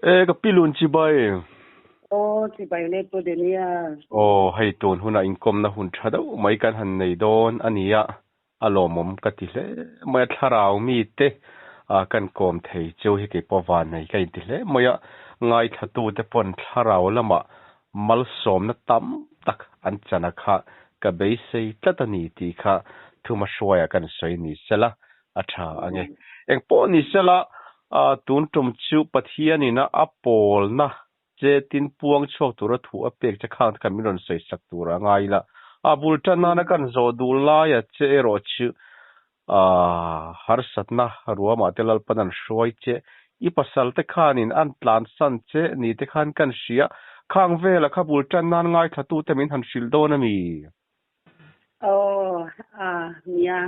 E ka pi lun chibai. Aw chibai le Pu Denia. Aw hei tun hunah inkawmna hun tha deuh mai kan han nei dawn a nia, a lawmawm ka ti hle mai a, thlarau mite kan kawm thei cheu hi keipawh van nei ka inti hle mai a, ngaithlatute pawn thlarau lamah malsawmna tam tak an chana kha ka beisei tlat a ni tih kha Thumahruaia kan sawi ni sela a tha a nge. Engpawh ni sela, tun tum chu Pathianin a pawlna che tin puang chhuak tura thu a pek che khang te khan min rawn sawi sak tur a ngai ila. A bul tan nana kan zawh duh laia che erawh chu harsatna ruamah te Lalpan an hruai che. I pasal te khanin an tlansan che ni te khan kan hria. Khang vela kha bul tan nan ngaithlatute min han hrilh dawn a mi? Aw, a nia.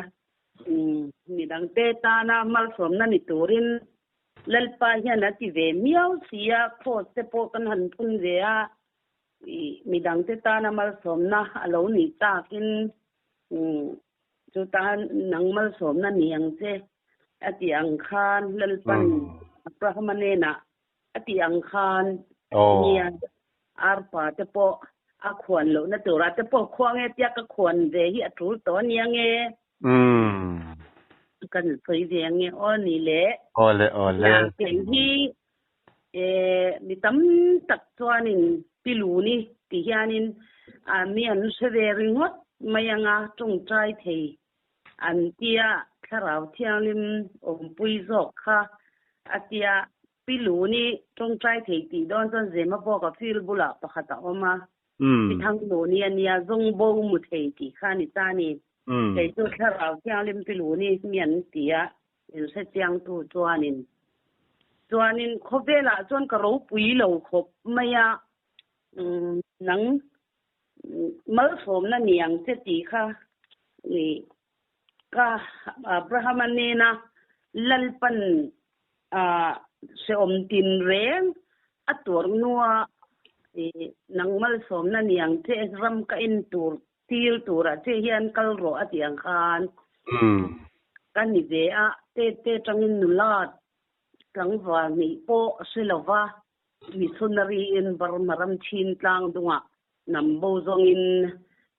Midangte tana malsawmna ni turin Lalpa hian a ti ve miau si a, Kraws te pawh kan han phun ve a, midangte tana malsawmna a lo nih takin chu tan nang malsawmna ni ang che a tih ang khan Lalpan Abrahama hnenah A tih ang khan nia arpa te pawh a khuan lohna turah te pawh khuang e tia ka khuan ve hi a tul tawh ania nge. Kan sawi ve ange aw ni le. Awle awle. Nia kei hi mi tam tak chuanin pi luni ti hianin mi an hre ve ringawt mai anga tawngtai thei an tia Thlarau Thianghlim awmpui zawk kha a tia Pi Luni tawngtai thei tih dawn chuan Zema bawk a field bulah pakhat a awm a, Pi Thang Luni a nia zawng bo mu thei tih kha a ni ta a ni. Kei chu Thlarau Thianghlim Pi Luni mi an ti a, inhre chiangtu chuanin. Chuanin khawvelah chuan ka ropui lo khawp mai a, nang malsawmna ni ang che tih kha ka Abrahama nena Lalpan hrehawm tin reng a tuar hnua nang malsawmna ni ang che ram ka en tur tir turah che hian kal rawh a tih ang khan ka ni ve a, te te tangin nula tlangval hnih pawh hre lova Missionary in Burma ram chin tlang dungah hnam bo zawngin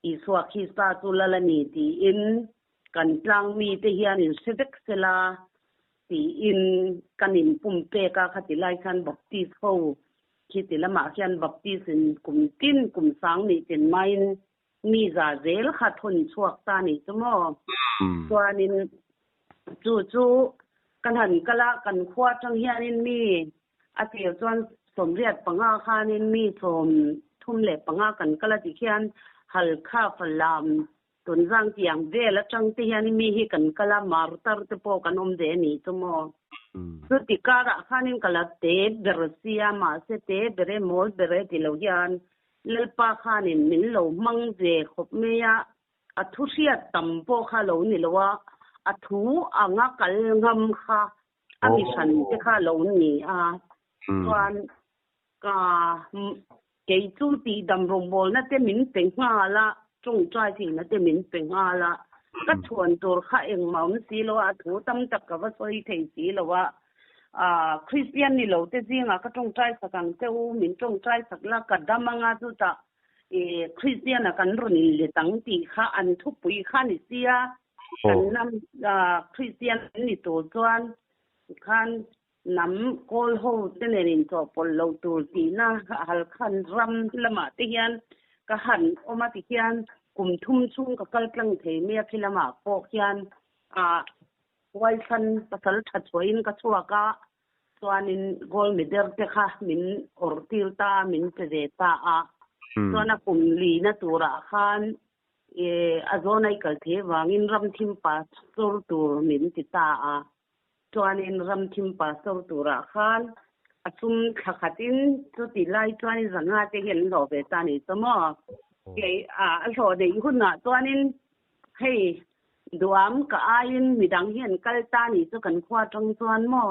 Isua Krista chu lal a ni tiin kan tlang mite hian in hre vek sela tiin kan in pumpek a, khati lai khan Baptist ho khiti lamah khian Baptist in kum tin kum sang nih tin maiin mi za zel kha thawn chhuak ta nih chu maw. Chuanin chu chu kan han kal a, kan khua atang hianin mi A tir chuan 85 khanin mi 35 kan kal a ti khian Halkha Falam Tunzang tiang vel atang te hian mi hi kan kal a, martar te pawh kan awm ve a nih chu maw. Chuti karah khanin ka la te ber sia, mahse te ber e mawl ber e ti lo hian Lalpa khanin min lo hmang ve khawp mai a, a thu hriat tam pawh kha lo ni lo a, a thu anga kal ngam kha a mi hran te kha lo ni a, chuan ka kei chu tihdam rawngbawlna te min pe nghal a, tawngtai theihna te min pe nghal a, ka chhuan tur kha engmah awm si lo a, a thu tam tak ka va sawi thei si lo a, Kristian ni lo te zingah ka tawngtai sak ang che u, min tawngtai sak la, ka dam anga chutah Kristian-a kan rawn inlet ang tih kha an thupui kha ni sia. Kan hnam Kristian an ni tur chuan khan hnam kawl ho te nen inchawhpawlh loh tur tihna Halkhan ram lamah te hian ka han awm a ti hian kum thum chhung ka kal tlang thei mai a khi lamah pawh khian Huaithlan pasal tha chhuahin ka chhuak a, chuanin gold medal te kha min awrh tir ta a, min pe ve ta a. Chuan a kum lina turah khan a zawn a i kal thei avangin ramthim pastor tur min ti ta a. Chuanin ramthim pastor turah khan a sum thla khatin chuti lai chuanin zanga te hi an hlawh ve ta a ni chu maw. Kei a hlawh neih hunah chuanin hei Duam ka aiin midang hi an kal ta nih chu kan khua atang chuan maw?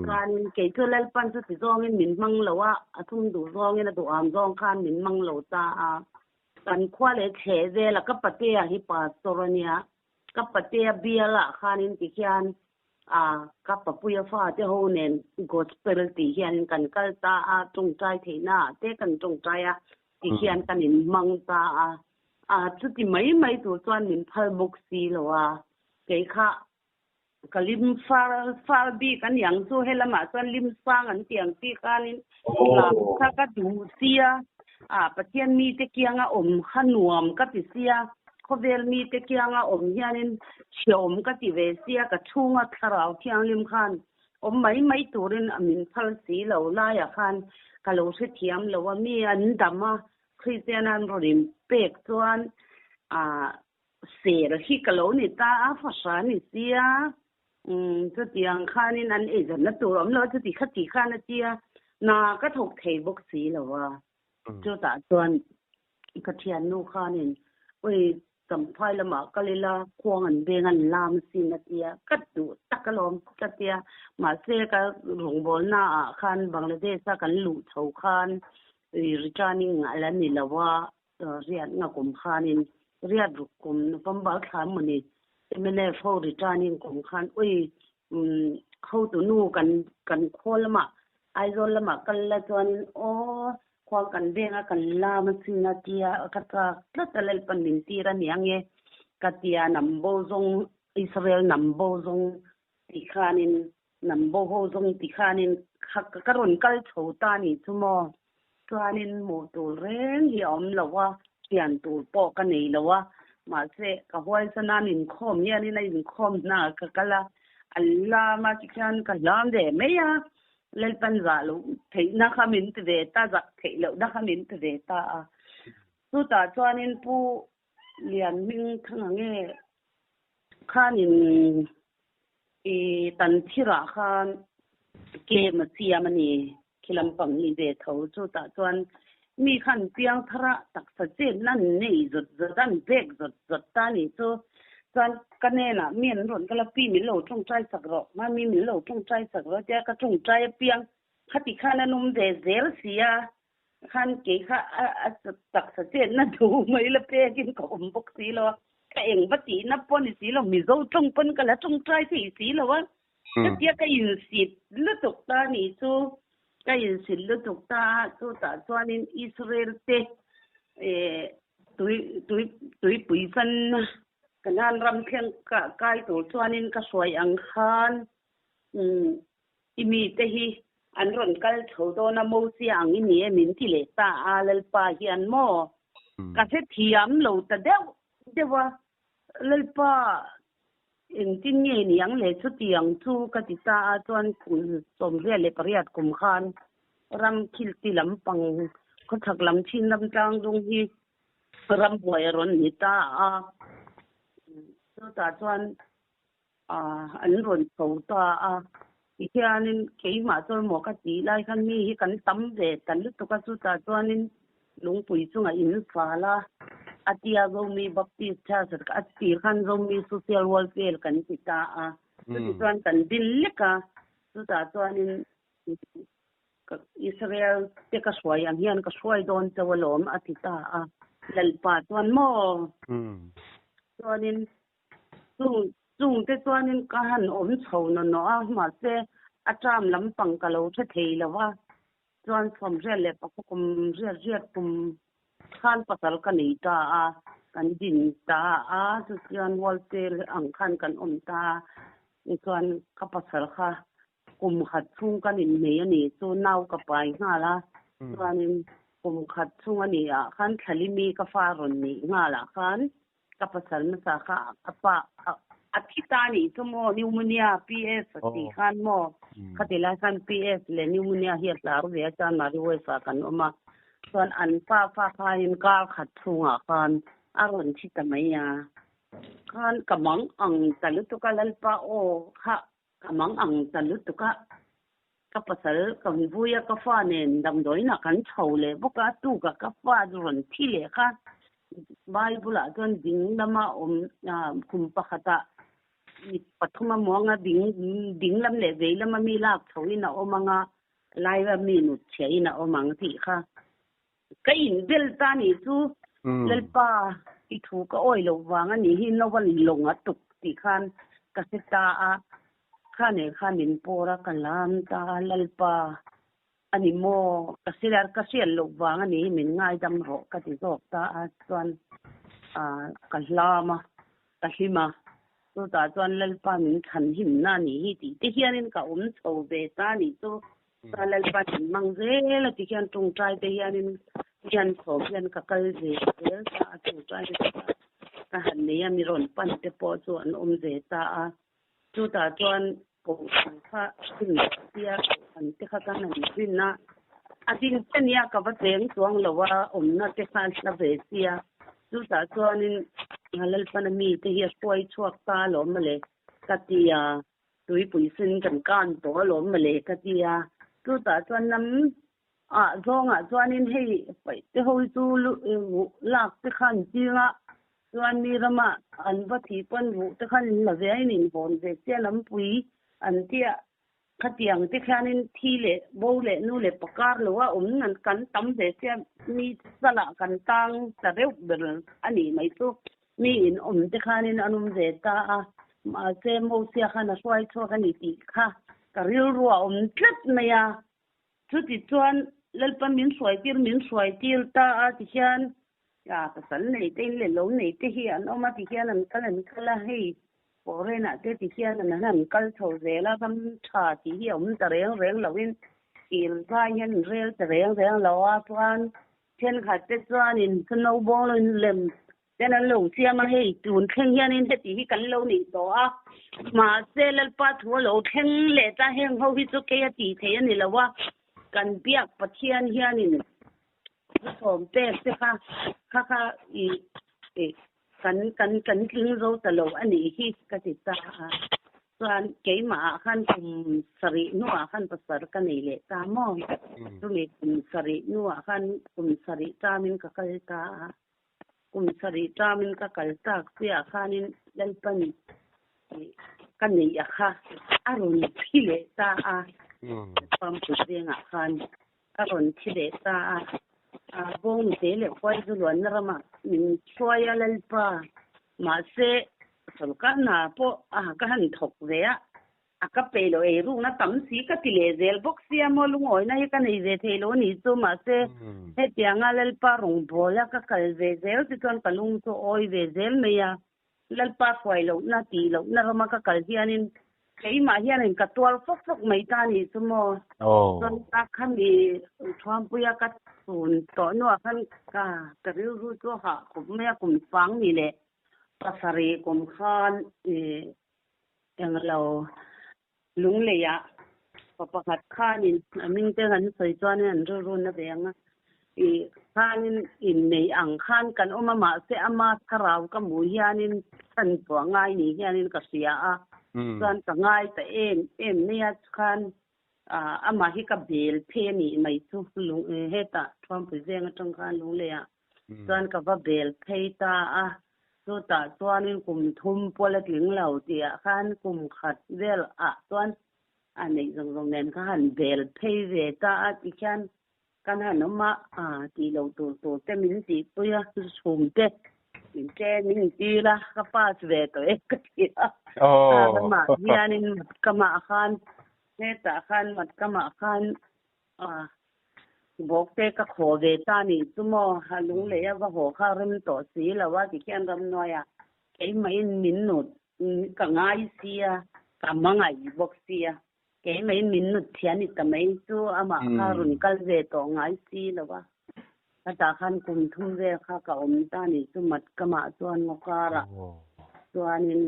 Khanin kei chu Lalpan chu ti zawngin min hmang lo a, a sum duh zawngin a duham zawng khan min hmang lo ta a. Kan khua leh thleh vela ka patea hi pastor a nia, ka patea bialah khanin ti hian A ka papuia fa te ho nen gospel tih hian kan kal ta a, tawngtai theihna ah te kan tawngtai a ti hian kan in hmang ta a. A chuti mai mai tur chuan min phal bawk si lo a, kei kha ka lim far far bik a niang chu helamah chuan lim sang an tih ang chi khanin lam kha ka duh sia a Pathian mite kianga awm kha nuam ka ti sia khawvel mite kianga awm hianin hreawm ka ti ve sia ka chhunga thlarau thianghlim khan awm mai mai turin a min phal si lo laiah khan ka lo hrethiam lo a mi an dam a Kristian an rawn inpek chuan ah Ser hi ka lo ni ta a, fahra ni sia. Umm chutiang khanin an eizawnna tur awm lo a, chuti kha ti khan a tia, hna ka thawk thei bawk si lo a. Chutah chuan ka thiannu khanin ui Champhai lamah kal ila khuang an veng an lam sin a tia, ka duh tak alawm ka tia. Mahse ka rawngbawlna ah khan Bangladesh a kan luh chho khan returning a la ni lo a, Riat nga kum khanin riat ruk kum November thla mawni mnf ho returning kum khan ui hotu nu kan kan khaw lamah Aizawl lamah kal la chuanin aw khua kan venga kan lam asin a tia ka chak tlat a Lalpan min tir a nia nge ka tia nambo zawng Israel nambo zawng tih khanin Nambo ho zawng ti khanin ka rawn kal chho ta ni chu maw? Chuanin hmuh tur reng hi a awm lo a, thian tur pawh ka nei lo a, mahse ka huaisa nan inkhawm hianin a inkhawm hna ka kal a, an lam a tikhian ka hlam ve mai a, Lalpan zah loh theihna kha min ti ve ta, zak theih lohna kha min ti ve ta a. Chutah chuanin Pu Lianhming Thanga nge khanin I tan thirah khan kem a siam a ni. Khi lampang ni ve tho. Chutah chuan mi khan piang thara taksa chetna an nei zawt zawt a, an pek zawt zawt ta a nih chu. Chuan ka hnenah mi an rawn kal a, Pi min lo tawngtai sak rawh, Mami min lo tawngtai sak rawh tia ka tawngtai apiang khati khan an awm ve zel si a. Khan kei kha a taksa chetna duh mai la pekin ka awm bawk si lo a, ka eng va tihna pawh ni si lo, Mizo tawng pawn ka la tawngtai thei si lo a, chutia ka insit lutuk ta ni chu, ka insit lutuk ta a, chutah chuanin Israel te tui tui tuipui san Kanan ram thleng kai tur chuanin ka hruai ang khan I mite hi an rawn kal chho dawn a, Mosia ang i ni e min ti leh ta a, Lalpa hian maw? Ka hrethiam lo ta deuh deuh a, Lalpa engtin nge ni ang le chutiang chu ka ti ta a, chuan kum 78 kum khan ram khilti lampang khawchhak lam chin ram tlangdung hi rambuai a rawn ni ta a, chutah chuan an rawn chho ta a, tihianin keimah chuan maw ka tih lai khan mi hi kan tam ve ta lutuk a, chutah chuanin lungpui chungah in fal a, a tia Zomi Baptist Church a tir khan Zomi Social Welfare kan ti ta a, chuti chuan kan din lek a, chutah chuanin Israel te ka hruai ang hian ka hruai dawn chauh alawm a ti ta a, Lalpa chuan maw chuanin Chung chungte chuanin ka han awm chho naw naw a, mahse a term lampang ka lo hre thei lo va, chuan sawmriat leh pakhat kum riat riat kum khan pasal ka nei ta a, kan din ta a, chuchuan wholesale ang khan kan awm ta a, tichuan ka pasal kha kum khat chhung kan innei a ni chu nau ka pai nghal a, chuanin kum khat chhung a nih ah khan Thlalimi ka fa rawn nih nghal ah khan Ka pasal nasa kha a pa a thi ta nih chu maw pneumonia PS a tih khan maw khati lai khan PS leh pneumonia hi a hlar ve a chuan Mari wife ah kan awm a chuan an pa fa khain kar khat chhungah khan a rawn thi ta mai a khan ka mang ang ta lutuk a Lalpa aw kha Ka mang ang ta lutuk a, ka pasal ka vui a, ka fa nen damdawiinah kan chho leh bawk a, a tukah ka fa chu rawn thi leh kha. Bible ah chuan ding lama awm kum pakhatah mi pathum a muang a, ding ding lam leh vei lama mi lak chhoin a awm ang a, laia mi nut chhiahin a awm ang tih kha. Ka inbel ta nih chu Lalpa i thu ka awi loh vang a nih hi Noah lawng a tuk tih khan ka hre ta a. Kha nen khan min pawr a, ka lam ta a, Lalpa a ni maw? Ka hriat ka hriat loh vang a ni hi min ngaidam rawh ka ti zawk ta a, chuan ka hlam a, ka hlim a, chutah chuan Lalpa min chhan himna a nih hi tih te hianin ka awm chho ve ta a nih chu. Chuan Lalpa min hmang zel a ti hian tawngtai te hianin hian sawm hian ka kal ve zel ta a, tawngtai te chu ka han nei a, mi rawn pan te pawh chu an awm ve ta a. Chutah chuan kohhran kha rin sia kohhran te kha kan han rin a, a din te nia ka va cheng chuang lo a, awmna te kha a hla ve sia. Chutah chuanin Lalpana mite hi a hruai chhuak ta alawm mawle ka ti a, tuipui sen kan kan tawh alawm mawle ka ti a. Chutah chuan lam ah zawngah chuanin hei paih te ho hi chu lak te kha an ching a, chuan mi rama an va thih pawn ruh te khan in la ve a, in inhawn ve chiah lampui an tia khatiang te khianin thi leh bo leh nu leh pakar lo a awm nan kan tam ve sia mi chalah kan tang ta reuh ber a nih mai chu mi in awm te khanin an awm ve ta a, mahse Mosia khan a hruai chhuak a ni tih kha ka rilru a awm tlat mai a. Chuti chuan Lalpa min hruaitir min hruaitir ta a ti hian a pasal nei te in leh lo nei te hi an awm a ti hian an kal an kal a, hei foreign ah te ti hian an han kal chho zel a, ram tha tih hi a awm ta reng reng lo in kir zai hian an rel ta reng reng lo a, chuan thenkhat te chuanin snowball in lem Ten an lo siam a, hei tun thleng hianin heti hi kan lo nih tawh a, mahse Lalpa thu a lo thleng leh ta, heng ho hi chu kei a tih theih a ni lo a, kan biak Pathian hianin thusawm pek te kha kha kha i kan kan kan tling zo ta lo a nih hi ka ti ta a, chuan keimah ah khan kum sarih hnuah khan pasal ka nei leh ta maw, chumi kum sarih hnuah khan kum sarih tamin ka kal ta a. Kum sarih tamin ka kal tak chiah khanin Lalpan ka neih a kha a rawn thi leh ta a, Thuampui vengah khan a rawn thi leh ta a, Bawngte leh Huaizu luanna ramah min hruai a Lalpa, mahse sawrkar hna pawh ka han thawk ve a, A ka pe lo ei rukna tam si ka ti leh zel bawk sia maw lungawina hi ka nei ve thei lo anih chu mahse hetianga Lalpa rawngbawla ka kal ve zel te chuan ka lung chu a awi ve zel mai a, Lalpa hruai lohna tih lohna rama ka kal hianin keimah hianin ka tuar fawk fawk mai ta anih chu maw. Chuan ka khami Thuampuia ka chhun tawh hnuah khan ka ka rilru chu a hah khawp mai a kum fang ni leh pasarih kum khan ih Englo lungleiah pa pakhat khanin a hming te kan sawi chuanin an rilru na ve ang a, ih khanin innei ang khan kan awm a mahse ama thlarau ka hmuh hianin chhan chhuah ngai ni hianin ka hria a, chuan ka ngai ta em em mai a khan amah hi ka bel phei a nih mai chu lung hetah Thuampui veng atang khan lungleiah chuan ka va bel phei ta a. Chutah chuanin kum thum pawl a tling lo tihah khan kum khat vel ah chuan a neih zawng zawng nen kha han bel phei ve ta a tikhian kan han awm a, tih loh tur tur te min tihpui a, chhum te min chen min intir a, ka pass ve tawh e ka ti a. Ramah hianin Matkamah khan hetah khan Matkamah khan Bawkte ka khaw ve ta nih chu maw, a lunglei a va haw kha rem tawh si lo a tikhian ramhnuaiah keimahin min nut ka ngai sia, ka hmangaih bawk sia, keimahin min nut thian ni ta mai chu amah kha rawn kal ve tawh ngai si lo a, khatah khan kum thum vel kha ka awm ta nih chu mat ka mah chuan ngaw karah chuanin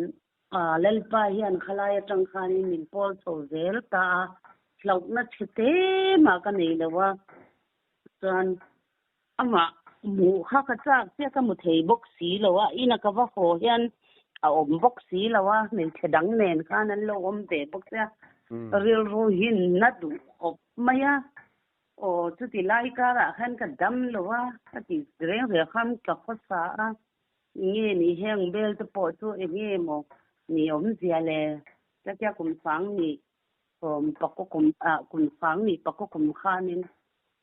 Lalpa hian khalai atang khanin min pawl chho zel ta a, hlauhna chhe te mah ka nei lo a, chuan amah hmuh kha ka chak chiah ka hmu thei bawk si lo a, ina ka va haw hian a awm bawk si lo a, hmeichhe dang nen khan an lo awm ve bawk sia, rilru hi na duh khawp mai a, aw chuti lai karah khan ka dam lo a, ka ti reng reng khan ka khawsa a. Nge ni heng bel te pawh chu eng nge maw ni awmzia le? Chutia kum sang ni sawm pakaw kum ah kum sang ni pakaw kum khanin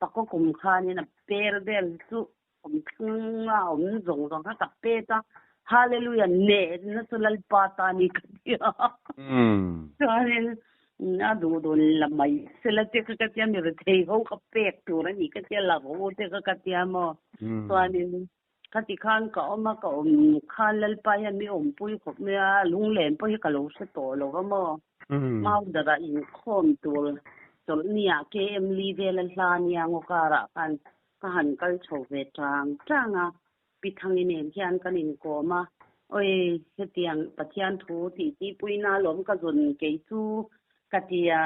pakaw kum khanin a per vel chu kum thleng a awm zawng zawng kha ka pet a. Hallelujah ne na chu Lalpa ta ni ka ti a. Chuanin a duh dun la mai sela te kha ka tia mi rethei ho ka pek tur a ni ka tia la rawh u te kha ka tia maw. Chuanin khati khan ka awm a, ka awm khan Lalpa hian mi awmpui khawp mai a, lunglen pawh hi ka lo hre tawh lo va maw. Maudarah inkhawm tur chawlhniah KM li vela hla nia ngaw karah khan ka han kal chho ve tang tang a. Pi Thangi nen hian kan inkawm a, Awi, hetiang Pathian thu tih tihpuina alawm ka zawn kei chu ka ti a,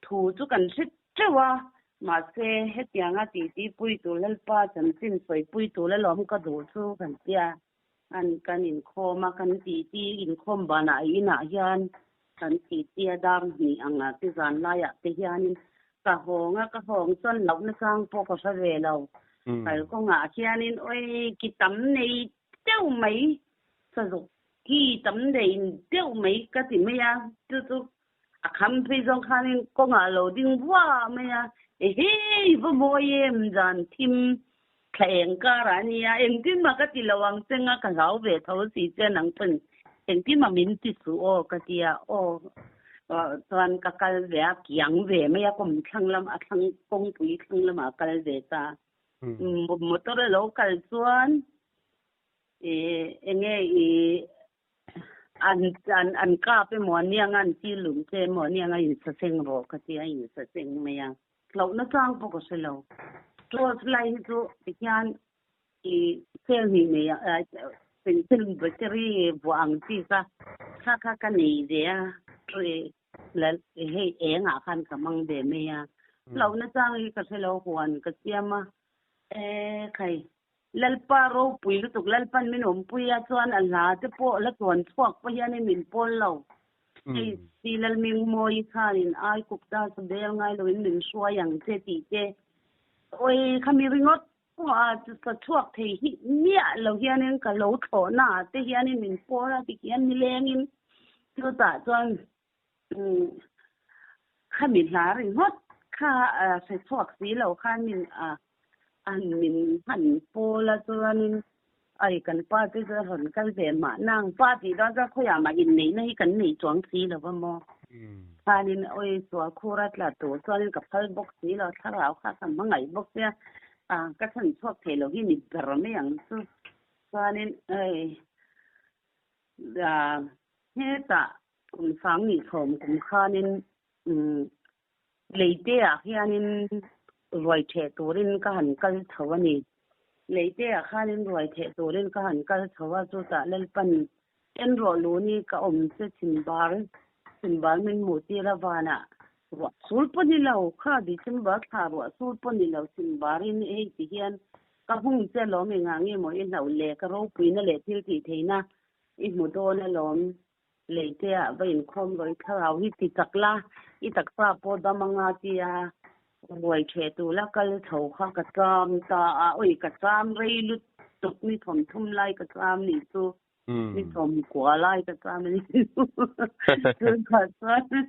thu chu kan hre teuh a, mahse hetianga tih tihpui tur Lalpa chanchin sawipui tur alawm ka duh chu kan ti a, an kan inkhawm a, kan titi inkhawm banah inah hian kan titi a dar hnih anga ti zan laiah te hianin ka hawng a, ka hawng chuan lohna chang pawh ka hre ve lo. Kalkawngah hianin awi ki tam nei deuh mai, sazuk ki tam nei deuh mai ka ti mai a, chu chu a kham phei zawng khanin kawngah lo ding vua mai a, ehei va mawi em zan thim thla eng karah a nia, engtin mah ka ti lo ang che nga ka hlau ve tho si che nang pawn engtin mah min ti suh aw ka ti a, aw chuan ka kal ve a, kiang ve mai a kawm thlang lam a thlang kawngpui thlang lamah a kal ve ta, motor a lo kal chuan ih enge ih an an an kap emaw ania nga an ti lum che emaw ania nga insaseng rawh ka ti a insaseng mai a. Hlauhna chang pawh ka hre lo. Torch lai hi chu tihian i cell hnih nei a pencil battery vuah ang chi kha kha kha ka nei ve a hei engah khan ka hmang ve mai a. Hlauhna chang hi ka hre lo huan ka siam a e khai Lalpa ropui lutuk Lalpan min awmpui a chuan a hla te pawh la chuan chhuak pawh hianin min pawl lo. Hei si Lalmingmawi khanin ai kup ta chu bel ngai loin min hruai ang che tih te awi khami ringawt pawh a sa chhuak thei hi miah lo hianin ka lo thlawhna ah te hianin min pawl a tikhian nilengin chutah chuan Khami hla ringawt kha hre chhuak si lo khan min an min han pawl a chuanin ai kan pa te chu a rawn kal ve mah nang pa tih dawn chuan khawiah mah inneihna hi kan nei chuang si lo va maw. Khanin awi sual khur a tla tur chuanin ka phal bawk si lo thlarau kha ka hmangaih bawk sia ka chhan chhuak thei lo hi ni ber mai ang chu chuanin ei hetah Kum sang nih chhawm kum khanin Leite-ah hianin ruai theh turin ka han kal chho a ni. Leite-ah khanin ruai theh turin ka han kal chho a, chutah Lalpan en rawh lu ni ka awm che chhimbar, chhimbar min hmuh tir a vanah ruah sul pawh ni lo, kha December thla ruah sul pawh ni lo chhimbarin hei ti hian ka hung che lawm engah nge maw i hlauh le ka ropuina leh thil tih theihna i hmu dawn alawm. Leite ah va inkhawm rawh i thlarau hi ti chak la, i taksa pawh dam anga tia ruai theh tur la kal chho kha ka cham ta a, awi ka cham rei lutuk ni thawmthum lai ka cham nih chu, ni thawmkua lai ka cham a ni chu chutah chuan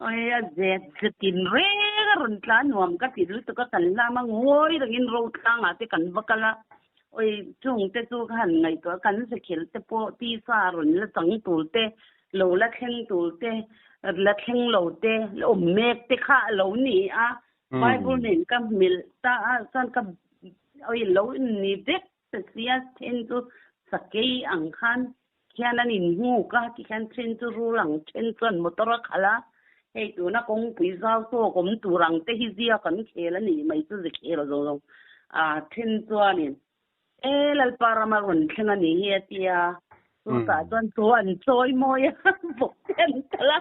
awi a zet zetin reng a rawn tla nuam ka ti lutuk a kan hlam a ngawi rengin rotlangah te kan va kal a. Oi, chung te chu ka han ngaihtuah kan sakhel te pawh tisa rawn la chang tur te, lo la thleng tur te, la thleng lo te, la awm mek te kha a lo ni a. Bible nen ka hmilh ta a chuan ka oi lo ni vek ta sia then chu sakei ang khan khian an inhmuk a, tikhian then chu rul ang then chuan motor a khalh a, hei tuna kawngpui zau tawk awm tur ang te hi zia kan khel a nih mai chu ze khel zawng zawng a then chuanin e Lalpa rama rawn thleng a nih hi a ti a, chutah chuan chu an chawi mawi a bawk te an kal a,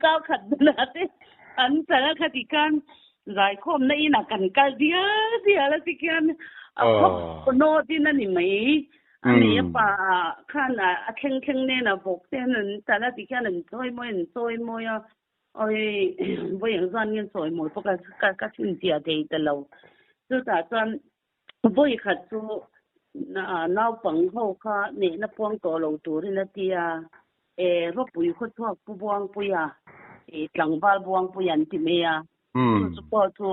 kau khat danah te an kal a khati khan zaikhawmna inah kan kal dial dial a tikhian a khawp nawtin a ni mai. A nei a pa khan a thleng thleng nen a vawk te an tal a ti khian an chawi mawi an chawi mawi a awi vawi ang zan nge chawi mawi pawh ka ka chhinchhiah thei ta lo chutah chuan vawi khat chu naupang ho kha nehna puang tawh lo turin a ti a e ropui khawchhuak pu Buangpuia tlangval Buangpuia an ti mai a chu chu pawh chu.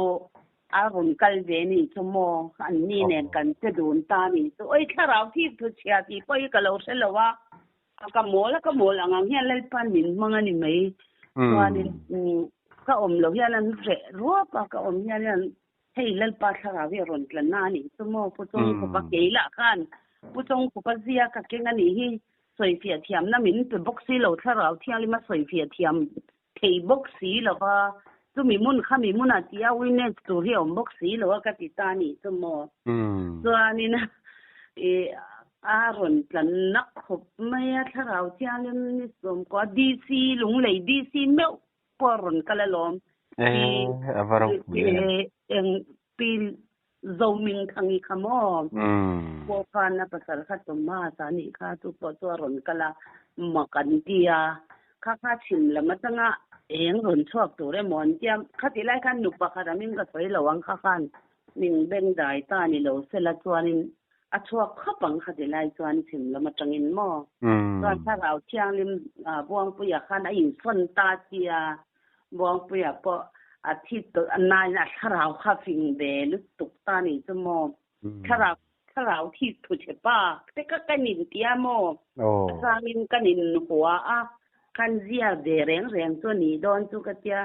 A rawn kal ve ni chu maw? An ni nen kan che dun ta ni chu. Oi thlarau thik thu chhia tih pawh hi ka lo hre lo a, ka mawl a ka mawl ang ang hian Lalpan min hmang a ni mai. Chuanin ka awm lo hian an reh ruap a, ka awm hian hian hei Lalpa thlarau hi a rawn tla na a nih chu maw? Pu Chawngkhupa kei lah khan Pu Chawngkhupa zia ka keng a nih hi sawifiah thiamna min pe bawk si lo, thlarau thianglima sawifiah thiam thei bawk si lo va, chumi hmun kha mi hmunah tih a witness tur hi a awm bawk si lo a ka ti ta a nih chu maw. Chuanin ih a rawn tlan nak khawp mai a, thlarau thianghlim ni sawmkua DC Lunglei DC meuh pawh a rawn kal alawm. Eh, a va ropui em. Eng Pi Zomingthangi kha maw? Pawh khan a pasal kha Thomas a nih kha, chu pawh chu a rawn kal a, mak an ti a, kha kha chhim lam atanga eng rawn chhuak tur emaw an ti a, khatih lai khan nu pakhat a hming ka sawi lo ang kha khan min beng dai ta ni lo sela chuanin a chhuak khawp ang khatih lai chuan chhim lam atangin maw? Chuan Thlarau Thianghlim Buangpuia khan a insawn ta sia Buangpuia pawh a thi tawh a nain a thlarau kha fing ve lutuk ta nih chu maw. Thlarau thlarau thi thu che pa te kha kan in tia maw. A changin kan in hua a, kan zia ve reng reng chu a nih dawn chu ka tia.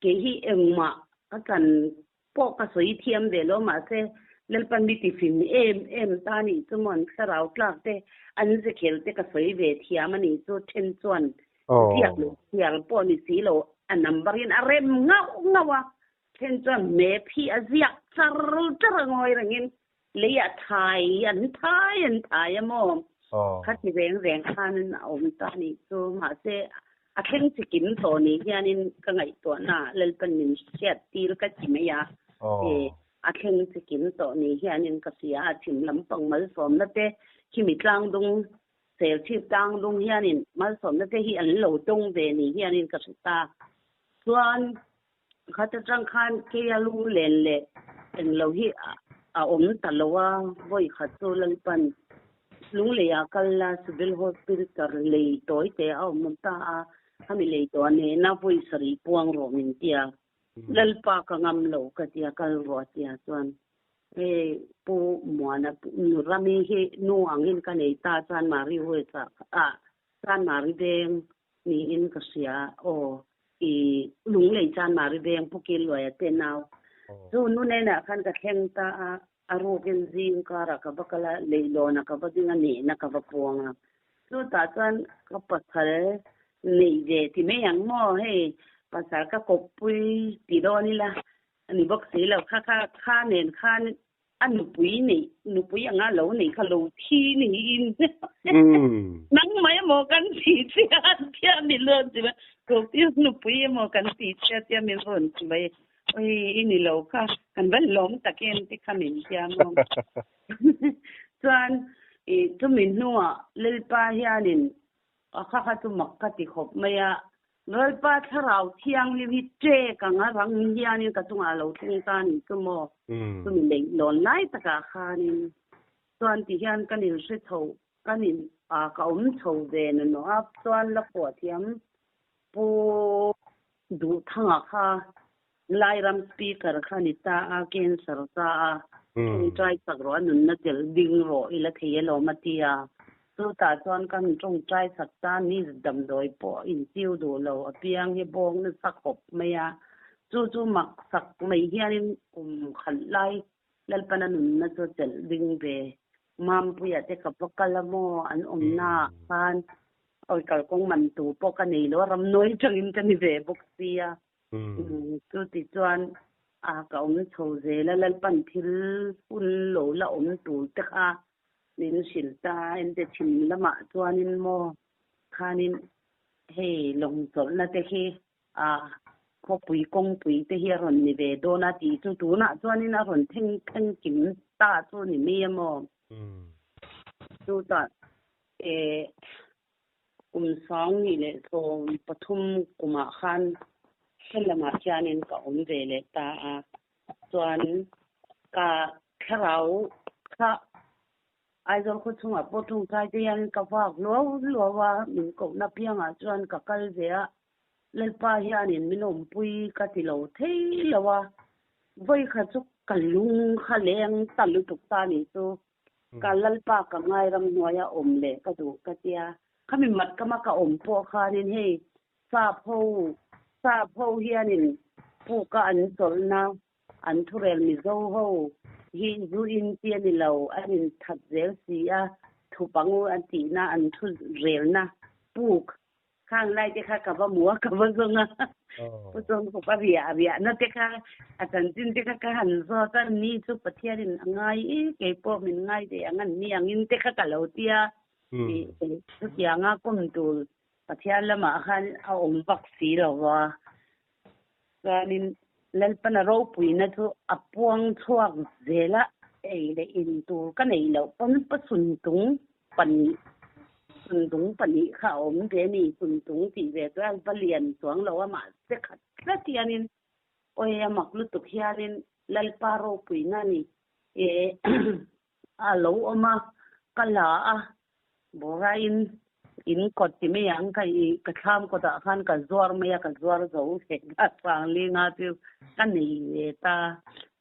Kei hi engmah ka chan pawh ka sawi thiam ve lo mahse Lalpan mi ti fing em em ta nih chu maw an thlarau tlak te an zekhel te ka sawi ve thiam a nih chu then chuan ziak lo chhiar pawh ni si lo a number in a rem ngauh ngauh a then chuan map hi a ziak char char a ngawi rengin lei ah thai an thai an thai a maw khati reng reng khan a awm ta nih chu mahse A thleng chi kim tawh ni hianin ka ngaihtuahna ah Lalpan min hriat tir ka ti mai a, e, a thleng chi kim tawh ni hianin ka hria a, chhim lampang malsawmna te khimi tlangdung, Serchhip tlangdung hianin malsawmna te hi an lo tawng ve ni hianin ka hre ta. Chuan khat atang khan keia lu len leh englo hi a awm ta lo a, vawi khat chu Lalpan Lunglei ah kal la Civil Hospital lei tawi te a awm awm ta a, khami lei tawh nena vawi sarih puang rawh min tia, Lalpa ka ngam lo ka tia kal rawh a tia chuan hei Pu Muana Rami hi nu angin ka nei ta chuan Mari West ah chuan Mari Veng niin ka hria aw i Lunglei chuan Mari Veng Pu Killuaia te nau chu nu nenah khan ka thleng ta a. A rukin zing karah ka va kal a, leihlawnah ka va ding a, nehna ka va puang a. Chutah chuan ka pasal neih ve ti mai ang maw, hei pasal ka kawppui ti dawn ila a ni bawk si lo. Kha kha kha nen khan a nupui neih, nupui anga lo neih kha lo thi niin nang mai emaw kan ti chiah tia min rawn ti mai, kawppui nupui emaw kan ti chiah tia min rawn ti mai. Oi, i ni lo kha, kan va lawm tak em ti kha min hria maw? Chuan i chumi hnuah Lalpa hianin a kha kha chu mak ka ti khawp mai a, Lalpa Thlarau Thianghlim hi ṭek ang a rang hianin ka chungah a lo thleng ta a nih chu maw? Chumi leihlawn lai takah khanin chuan tihian kan inhre chho, kan in ka awm chho ve nawh a, chuan la phuah thiam Pu Duhthanga kha Lairam Speaker kha ni ta a, cancer ta a, tawngtai sak rawh a nunna chelh ding rawh i la thei alawm a ti a. Chutah chuan kan tawngtai sak ta ni damdawi pawh inchiu duh lo apiang hi bawng nasa khawp mai a. Chu chu mak sak mai hianin kum khalh lai Lalpana nunna chu chelh ding ve. Mampuia te ka va kal a maw an awmna ah khan Awi kalkawng man tu pawh ka nei lo a, ramnawi atangin ka ni ve bawk sia. Chu ti chuan a ka awm chho zel a, Lalpan thil hun lo la awm tur te kha min hrilh ta a, ente chhim lamah chuanin maw khanin hei lawng chawlhna te khi a khawpui kawngpui te hi a rawn ni ve dawn a tih chu tunah chuanin a rawn thleng thleng kim ta chu ni mai a maw. Chutah E kum 2013 kumah khan helamah hianin ka awm ve leh ta a, chuan ka thlarau kha Aizawl khaw chhungah pawh tawngtai te hianin ka vak luau luau a, min kohna piangah chuan ka kal ve a, Lalpa hianin min awmpui ka ti lo thei lo a. Vawi kha chu ka lung kha leng ta lutuk ta nih chu. Ka Lalpa ka ngai ram hnuaia awm leh ka duh ka tia. Khami mat kama ka awm pawh khanin hei sap ho sap ho hianin puka an chawlhna an thurel Mizo ho hi zu in chi a ni lo an in that zel si a thupangu an tihna an thu relna puk Khang lai te kha ka va hmu a, ka va zawng a. Pu Chawngkawp a riah riahna te kha, a chanchin te kha ka han zawt a, ni chu Pathianin a ngai i, kei pawh min ngai ve ang an ni angin te kha ka lo ti a. Chutianga kawm tur Pathian lamah khan a awm vak si lo va. Chuanin Lalpana ropuina chu a puang chhuak zel a, ei leh in tur ka neih loh pawn pa suntung pahnih, suntung pahnih kha a awm ve a ni, suntung tih ve chuan va lian chuang lo a, mahse khat tlat hianin awi a mak lutuk hianin Lalpa ropuina a ni e A lo awm a, ka la a, Borain in kawt ti mai ang ka i ka thlam kawtah khan ka zuar mai a, ka zuar zo ve ta Sanglinga chu ka nei ve ta.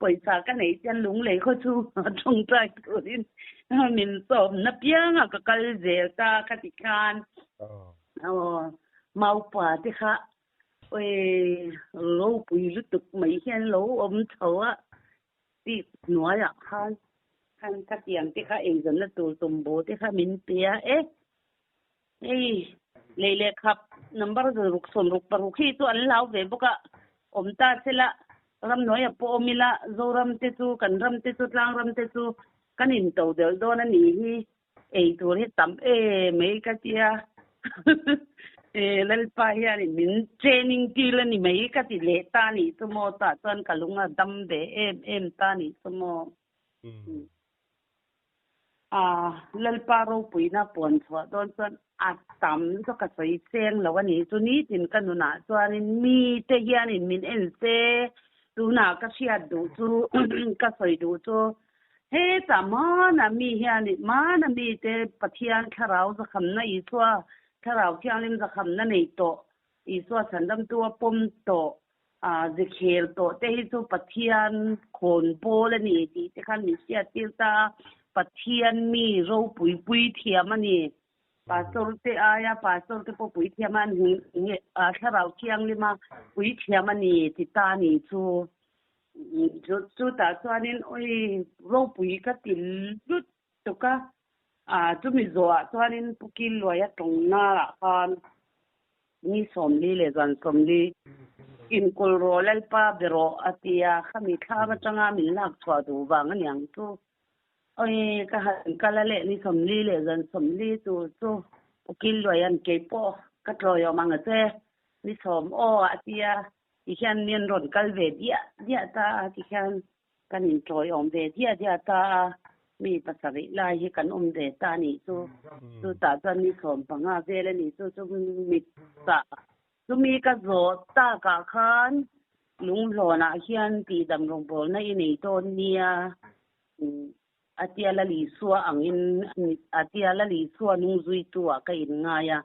Pawisa ka neih chian lunglei khaw chu a tawngtai turin min sawmna pianga ka kal zel ta ka ti khan aw maupa te kha awi ropui lutuk mai hian lo awm chho a. Tih hnuaiah khan khan ka tiang te kha eizawnna tur tumbu te kha min pe a e. Hei lei leh khap number ruk sawm ruk paruk hi chu an hlau ve bawk a, awm ta sela ramhnuaiah pawh awm ila Zoram te chu kan ram te chu tlang ram te chu kan into delh dawn a nih hi. Ei tur hi tam em mai ka tia. Lalpa hianin min training tir a ni mai ka ti leh ta nih chu maw tah chuan ka lung a dam ve em em ta nih chu maw. A Lalpa ropuina puan chhuah dawn chuan a tam chu ka sawi seng lo a nih chu nitin ka nunah chuanin mite hianin min en se tunah ka hriat duh chu ka sawi duh chu Hetah hmana mi hian hmana mite Pathian thlarau zakhamna Isua thlarau thianghlim zakhamna nei tawh Isua chhandamtu a pawm tawh a zikhel tawh te hi chu Pathian khawn pawl a ni tih te khan min hriat tir ta a, Pathian mi ropui pui thiam a ni. Pastor te aia pastor te pawh pui thiam a ni thlarau thianghlim a pui thiam a ni ti ta a ni chu. Chutah chuanin awi ropui ka ti lut tuk a, chumi zawhah chuanin Pu Killuaia tawngna ah khan ni sawmli leh zan sawmli inkul rawh Lalpa be rawh a ti a, khami thlam atanga min lak chhuah duh vang a niang chu. Awi ka han kal a leh ni sawmli leh zan sawmli tur chu Pu Killuaia'n keipawh ka tlawiawm ang a che, ni sawm aw a ti a. Ti hian mi an rawn kal ve diah diah ta a, ti hian kan inṭawiawm ve diah diah ta a, mi pasarih lai hi kan awm ve ta a nih chu. Chutah chuan ni 15 vel a nih chu, chu mit tah chumi ka zawh takah khan lunghlawnah hian tihdam rawngbawlna i nei dawn nia, a tia Lal Isua angin a tia Lal Isua nung zuitu ah ka in ngai a,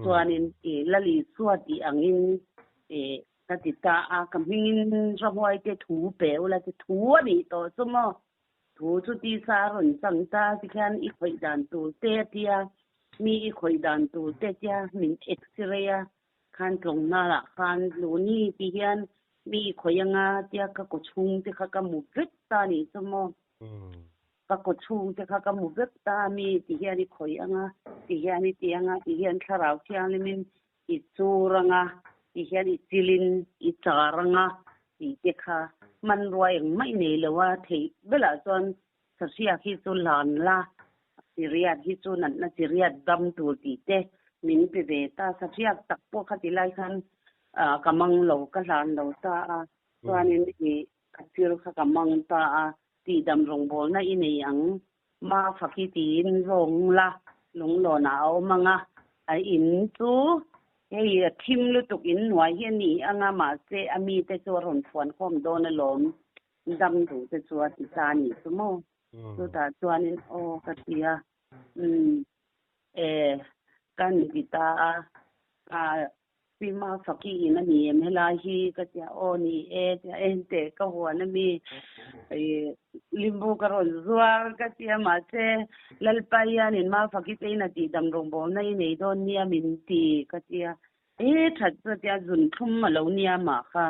chuanin i Lal Isua tih angin i ka ti ta a, ka hmingin ramhuai te thu pe ula ti thu a nih tawh chu maw, thu chu tisa a rawn chang ta tikhian i khawih dan tur te a tia, mi i khawih dan tur te tia min x-ray a khan tlawng hnarah khan luni ti hian mi i khawih anga tia ka kaw chhung te kha ka mu vek ta a nih chu maw. Ka kaw chhung te kha ka mu vek ta a mi ti hian i khawih anga, ti hian i ti anga, ti hian thlarau thianghlimin i chur anga, ti hian i chilin i char anga tih te kha hmanrua engmah i nei lo a, theih belah chuan sahriak hi chu hlan la, chiriat hi chu natna chiriat dam tur tih te min pe ve ta, sahriak tak pawh kha ti lai khan ka mang lo, ka hlan lo ta a, chuanin i Ka thil kha ka mang ta a, tihdam rawngbawlna i nei ang, ma faki tiin zawng la, lunglawnah a awm ang a, a in chu hei a thim lutuk in hnuai hi a ni ang a, mahse a mite chu a rawn fuan khawm dawn alawm, dam duh te chu a ti ta a nih chu maw? Chutah chuanin aw ka ti a, umm e kan ti ta a, Pi Mafaki in a ni em helai hi ka tia aw ni e tia enteh ka huan a mi limbu ka rawn zuar ka tia mahse Lalpa hianin Mafaki te in a tihdam rawngbawlna i nei dawn nia min ti ka tia e that chu a tia zun thlum a lo nia mah kha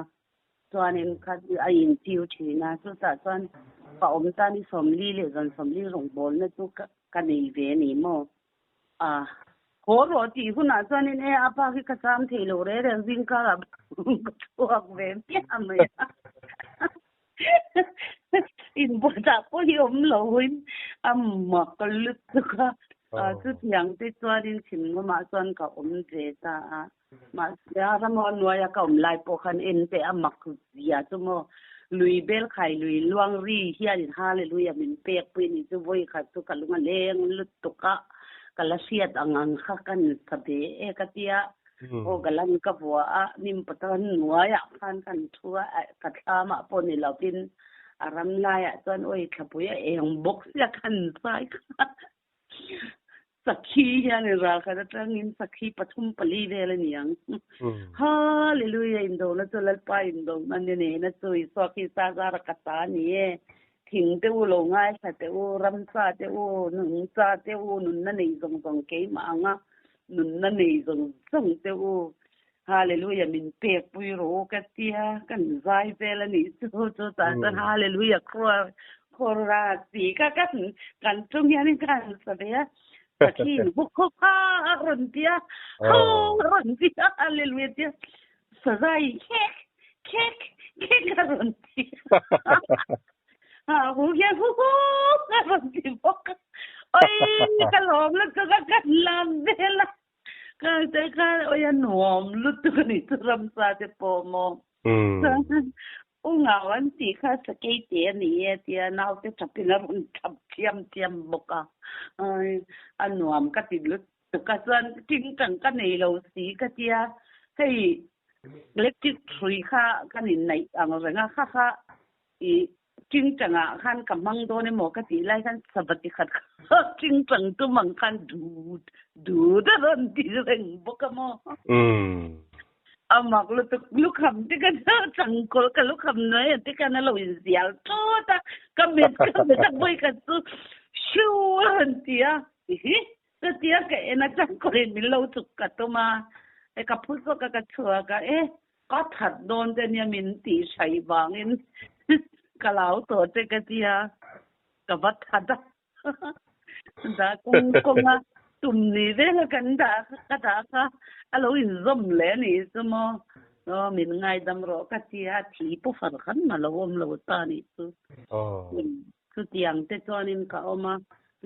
chuanin kha a inchiu thin a chutah chuan ka awm tan i 40 leh zan 40 rawngbawlna chu ka nei ve a ni maw. A haw rawh tih hunah chuanin e a pa khi ka cham thei lo reng reng zing karah ka chhuak ve miah mai a. Inbuatah pawh hi awm loin a mak lutuk a. Chutiang te chuanin chhimngawmah chuan ka awm ve ta a. Mahse a rama hnuaia ka awm lai pawh khan en teh a mak zia chu maw lui bel khai lui luang ri hianin Hallelujah min pek pui ni chu vawi khat chu ka lung a leng lutuk a ka la hriat ang ang kha kan sa ve e ka tia aw ka lan ka vua a nim patan hnuaiah khan kan thu a ka thlamah pawh ni lovin a ram laiah chuan awi thlapui a eng bawk sia kan sai kha. Sakhi hian in ral khat atangin sakhi pathum pali vel a ni ang. Hallelujah indona chu Lalpa indona ni nena chu Isua Krista zara ka ta a ni e. Thing te u lo ngaithla teh u, ramsa te u, nungcha te u, nunna nei zawng zawng keimah anga nunna nei zawng zawng te u. Hallelujah min pek pui rawh u ka tia kan zai vel a nih chu chu tah chuan Hallelujah khua khawra tih kha kan kan tum hianin kan sa ve a Pathian huk huk ha a rawn ti a ho a rawn ti a Hallelujah tia sazai khek khek khek a rawn ti a hu hian hu hu a rawn ti bawk a oi ka lawm lutuk a kan lam vel a. Ka te kha oi a nuam lutuk a ni chu ramsa te pawh maw. U ngau an tih kha sakei te a ni e tia naute thapin a rawn thap thiam thiam bawk a. A nuam ka ti lutuk a chuan tingtang ka nei lo si ka tia hei electric hrui kha kan inneih ang reng a kha kha i Tingtangah khan ka hmang dawn emaw ka tih lai khan sava ti khat kha tingtang tum ang khan dut dut a rawn ti reng bawk a maw. A mak lutuk lukham te ka changkawl ka lukham hnuai ah te khan a lo inzial tawt a, ka met ka met a vawi khat chu hriu a rawn ti a, hi chutia ka en a changkawlin min lo chuk ka tum a, ka phu zawk a ka chhuak a, e Ka that dawn te nia min tih hraih vangin ka lau tawh che ka tia ka va that a. Dah kawng kawnga tum ni vela kan dah ka dah kha a lo inzawm leh a nih chu maw. Aw min ngaidam rawh ka tia thi pawh far khan a lo awm lo ta a nih chu. Chutiang te chuanin ka awm a,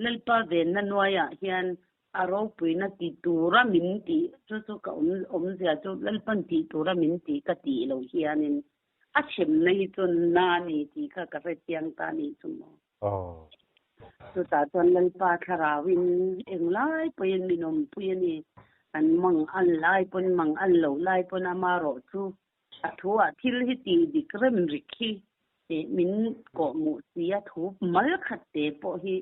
Lalpa venna nuaiah hian A ropuina ti tura min tih chu chu ka awm awmzia chu Lalpan tih tura min tih ka tih loh hianin a chhemna hi chu na ni tih kha ka hrechiang ta nih chu maw. Chutah chuan Lalpa thlarauin englai pawhin min awmpui a ni. An mang an lai pawn mang an loh lai pawn amarawh chu a thuah thil hi tih dik rem rik hi min kawhhmuh si a thu mal khat te pawh hi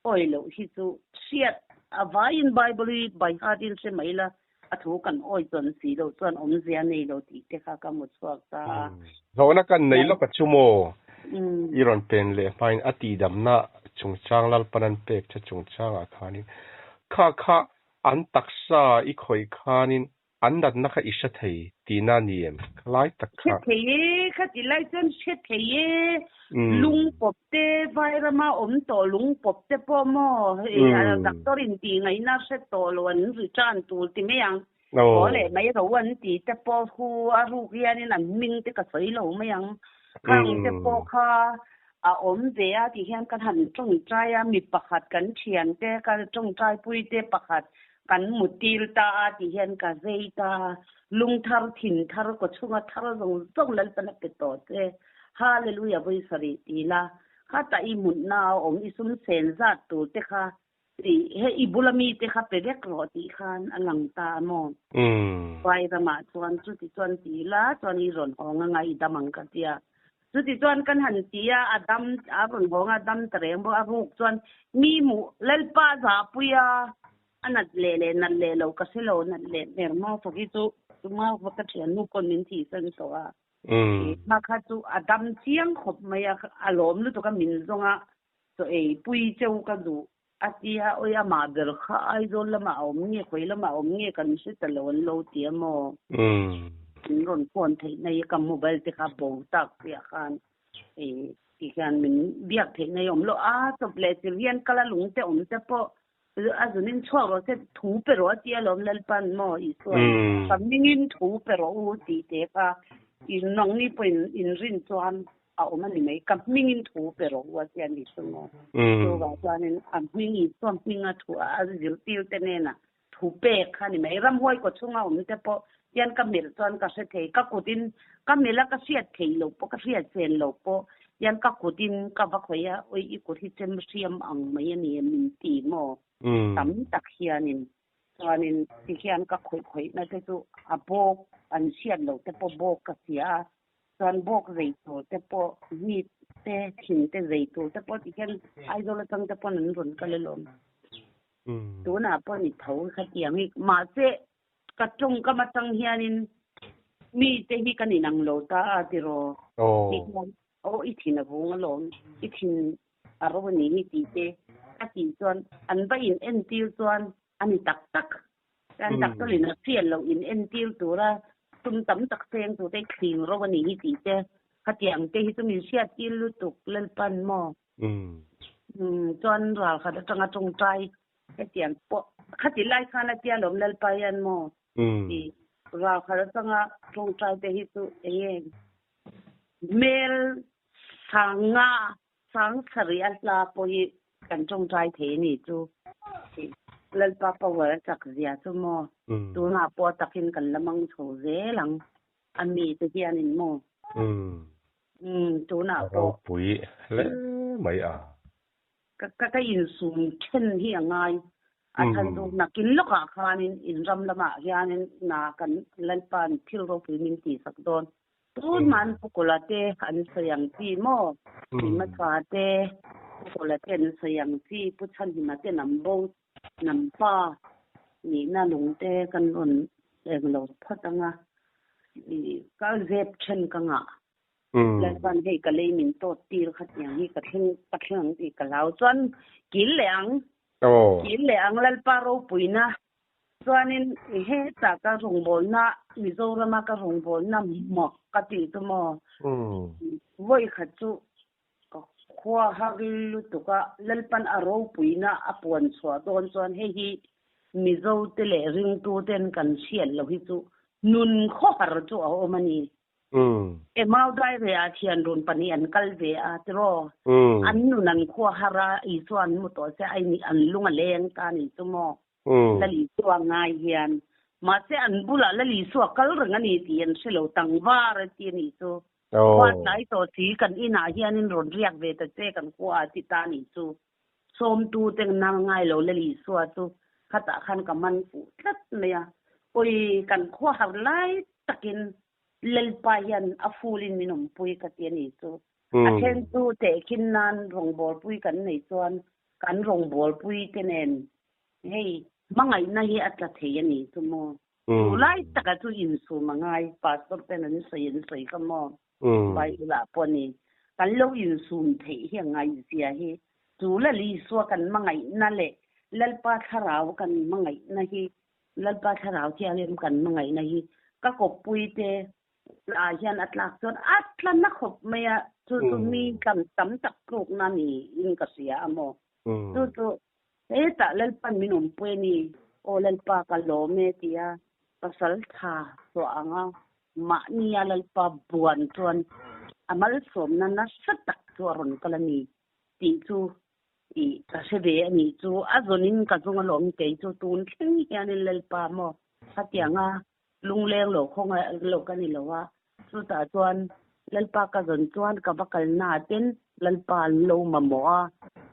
Awi loh hi chu hriat a vaiin Bible hi by heart in hre mai la, a thu kan awi chuan si loh chuan awmzia nei lo tih te kha ka hmu chhuak ta a. Zawhna kan nei lawk a chu maw? I rawn pen leh hmain a tihdamna chungchang Lalpan an pek che chungchangah khanin kha kha an taksa i khawih khanin An natna kha i hre thei tihna a ni em? Ka lai tak kha. Hre thei e, kha ti lai chuan hre thei e. Lung pawp te, vairama awm tawh lung pawp te pawh maw, hei doctor in tih ngaihna hre tawh lo an return tur ti mai ang. Haw leh mai ro an tih te pawh hu a ruk hianin an hming te ka sawi lo mai ang. Khang te pawh kha a awm ve a ti hian kan han tawngtai a, mi pakhat kan thian te, ka tawngtai pui te pakhat Kan mutil ta a tih hian ka zei ta a, lung thar, thin thar, kaw chhunga thar zawng zawng Lalpan a pe tawh che. Hallelujah vawi sarih ti la, kha tah i hmunna a awm i sum sen zat tur te kha tih he i bula mi te kha pe vek rawh tih khan a lang ta a maw? Vai ramah chuan chuti chuan ti la chuan i rawn hawng anga i dam ang ka tia. Chuti chuan kan han ti a, a dam a rawn hawng a, dam ta reng bawk a ruk chuan mi hmuh Lalpa zahpui a. A nat leh leh nat leh loh ka hre lo, nat leh hmer Mafak hi chu chu Mafak ka thiannu pawn min thihsan tawh a. Hma kha chu a dam chiang khawp mai a, a lawm lutuk a min zawng a, chaw ei pui cheu ka duh a tia, awi amah ber kha Aizawl lamah a awm nge khawi lamah a awm nge kan hre ta lo an lo ti a maw? Min rawn phone theih na hi ka mobile te kha bo tak chiah khan ti hian min biak theih na hi a awm lo a, chawp leh chilh hian kal a lung te awm te pawh A zunin chhuak rawh se, thu pe rawh a ti alawm Lalpan maw Isua'n ka hmingin thu pe rawh u tih te kha in nangni pawhin in rin chuan a awm a ni mai, ka hmingin thu pe rawh u a ti a ni chu maw. Chuvang chuanin a hming Isua hminga thu a zirtir te hnenah thu pek kha a ni mai. Ramhuai kaw chhunga awm te pawh hian ka melh chuan ka hre thei, ka kutin ka melh a ka hriat theih loh pawh ka hriat chen loh pawh Hian ka kutin ka va khawih a, awi i kut hi chem hriam ang mai a ni em min ti maw? Tam tak hianin chuanin ti hian ka khawih khawihna te chu a bawk an hriat loh te pawh bawk ka hria a, chuan bawk zei tur te pawh mi te thin te zei tur te pawh ti hian Aizawl atang te pawn an rawn kal alawm. Tunah pawh ni tho khatiang hi mahse Ka tawngkam atang hianin mite hi kan inang lo ta a tiraw? Tih hian aw i thin a vung alawm, i thin a ro a ni hi tih te a tih chuan an va in entir chuan a ni tak tak. Chuan doctor in a hriat loh in entir tura sum tam tak seng tur te i thling ro a ni hi tih te khatiang te hi chu min hriattir lutuk Lalpan maw? Chuan ral khat atanga tawngtai Hetiang pawh khati lai khan a tia lawm Lalpa hian maw i ral khat atanga tawngtai te hi chu eng nge hmel sanga sang sarih a hla pawh hi kan tawngtai thei a ni chu Lalpa power a chak zia chu maw tunah pawh a takin kan la mang chho zel ang a mi te hianin maw tunah pawh ropui hle mai a. Ka ka insum then hi a ngai. A chhan chu nakin lawkah khanin in ram lamah hianin na kan Lalpa'n thil ropui min tihsak dawn. Tunman Pu Kawla te an sawi ang chi maw? Himachha te, Pu Kawla te an sawi ang chi, Pu Chhanhima te nam bo, nam pa nihna lung te kan rawn eng lo phawt ang a, ka zep then ka ngah. Lalpan hei ka lei min tawt tir kha tiang hi ka thleng ka thleng ang tih ka hlau chuan kil leh ang kil leh ang Lalpa ropuina chuanin hetah ka rawngbawlna Mizorama ka rawngbawlna maw ka tih chu maw vawi khat chu ka khua har lutuk a Lalpan a ropuina a puan chhuah dawn chuan hei hi Mizo te leh ringtu ten kan hriat loh hi chu nun khawhar chu a awm a ni. Emau daire ah thian run pahnih an kal ve a tiraw? An nun an khua har a, Isua an hmu tawh se ai nih an lung a leng ta a nih chu maw? Lal Isua ngai hian. Mahse an bulah Lal Isua kal reng a ni tih an hre lo, tangvar a ti a nih chu. Khua tlai tawh si kan inah hianin rawn riak ve ta che kan khua a ti ta a nih chu. Sawmtu te nang ngai lo Lal Isua chu khatah khan ka man fuh tlat mai a, awi kan khua har lai takin Lalpa hian a fulin min awmpui ka ti a ni chu. A then chu tehkhin nan rawngbawlpui kan nei chuan kan rawngbawlpui te nen hei hmangaihna hi a tla thei a ni chu maw. Chu lai taka chu insum a ngai, Pastor ten an sawi an sawi kha maw. Bible ah pawh ni. Kan lo insum theih hi a ngaihzia hi chu Lal Isua kan hmangaihna leh Lalpa thlarau kan hmangaihna hi Lalpa thlarau thianghlim kan hmangaihna hi ka kawppui te ah hian a tlak chuan a tla na khawp mai a, chu chu mi tlam tam tak tlukna niin ka hria a maw. Chu chu hetah Lalpan min awmpui a ni, aw Lalpa ka lawm e tia pasal tha chhuah ang a, mahnia Lalpa buan chuan a malsawmna nasa tak chu a rawn kal a ni tih chu I ka hre ve a nih chu, a zawnin ka zawng alawm kei chu tun thleng hianin Lalpa maw khatianga lungleng lo khawngaih lo ka ni lo a, chutah chuan Lalpa ka zawn chuan ka va kalna ah ten Lalpa an lo mamawh a,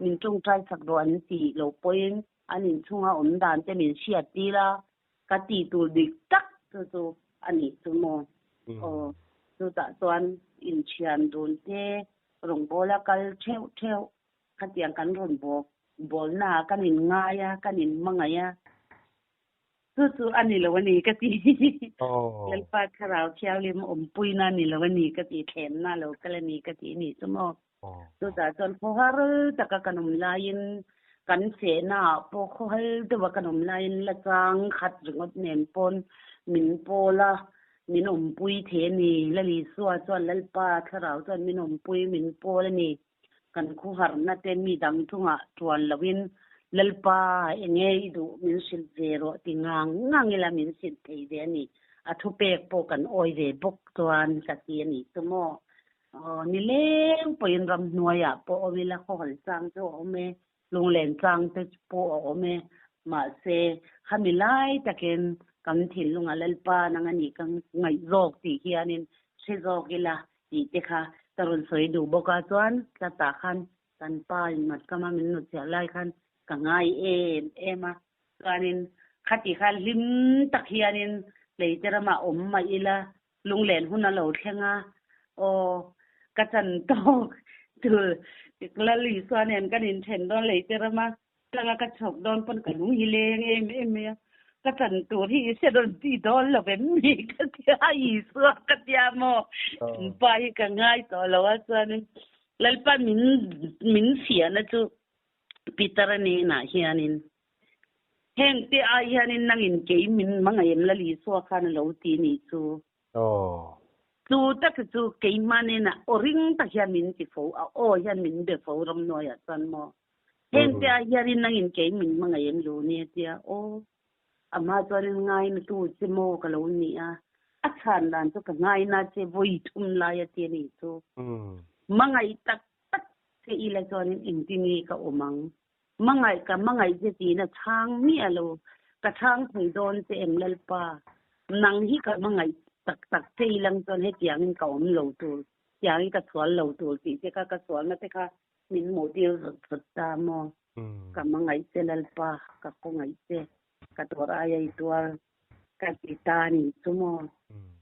min tawngtai chak rawh an tih loh pawhin an inchhunga awm dan te min hriat tir a, ka tih tur dik tak chu chu a nih chu maw. Aw chutah chuan inthian dun te rawngbawla kal theuh theuh Khatiang kan rawn bawk bawlna ah kan in ngai a, kan in hmangaih a. Chu chu a ni lo a ni ka ti. Lalpa Thlarau Thianghlim awmpuina a ni lo a ni ka ti, thlemna lo kal a ni ka ti a nih chu maw. Chutah chuan khawhar taka kan awm laiin kan fehnaah pawh khawhal deuha kan awm laiin la chang khat ringawt nen pawn min pawl a, min awmpui thei a ni. Lalisua chuan Lalpa Thlarau chuan min awmpui, min pawl a ni. Kan khuharna te mi dang chungah tuan loin Lalpa enge i duh min hrilh ve rawh ti ngang ngang ila min hrilh thei ve a ni. A thupek pawh kan awi ve bawk chuan ka ti a nih chu maw. Aw nileng pawhin ramhnuaiah pawh awm ila khawhal chang chu a awm e, lunglen chang te pawh a awm e. Mahse, khami lai takin kan thinlungah Lalpa nang a nih ka ngaih zawk tih hianin hre zawk ila tih te kha ka rawn sawi duh bawk a, chuan tlatah khan kan pa in matkama min nut chiah lai khan ka ngai em em a, chuanin khati khan hlim tak hianin leite ramah awm mah ila lunglen hun a lo thleng a, aw ka chan tawk tur Lal Isua nen kan inthen dawn leite rama Tanga ka chhawk dawn pawn ka lung hi leng em em mai a, ka chan tur hi i hre rawn ti dawn lo em ni ka tia a Isua ka tia maw pa hi ka ngai tawh lo a chuanin Lalpa min min fiahna chu Peter a hnenah hianin heng te ai hianin nangin kei min hmangaih em Lal Isua khan a lo ti nih chu. Chu tak chu keimah hnenah aw ring tak hian min ti fo a aw hian min be fo ramhnuaiah chuan maw. Heng te ah hianin nangin kei min hmangaih em lo nia tia aw a hma chuanin ngaina tu che maw ka lo ni a, a chhan dan chu ka ngaina che vawi thum lai a ti a nih chu. Hmangaih tak tak che ila chuanin engtin nge ka awm ang? Hmangaih ka hmangaih che tiin a chhang miah lo, ka chhang thei dawn che em Lalpa? Nang hi ka hmangaih tak tak che ilang chuan hetiangin ka awm lo tur, tiangin ka sual lo tur tih te kha ka sualna te kha Min hmuh tir zut zut ta maw? Ka hmangaih che Lalpa, ka khawngaih che, ka tuar aia i tuar ka ti ta a nih chu maw?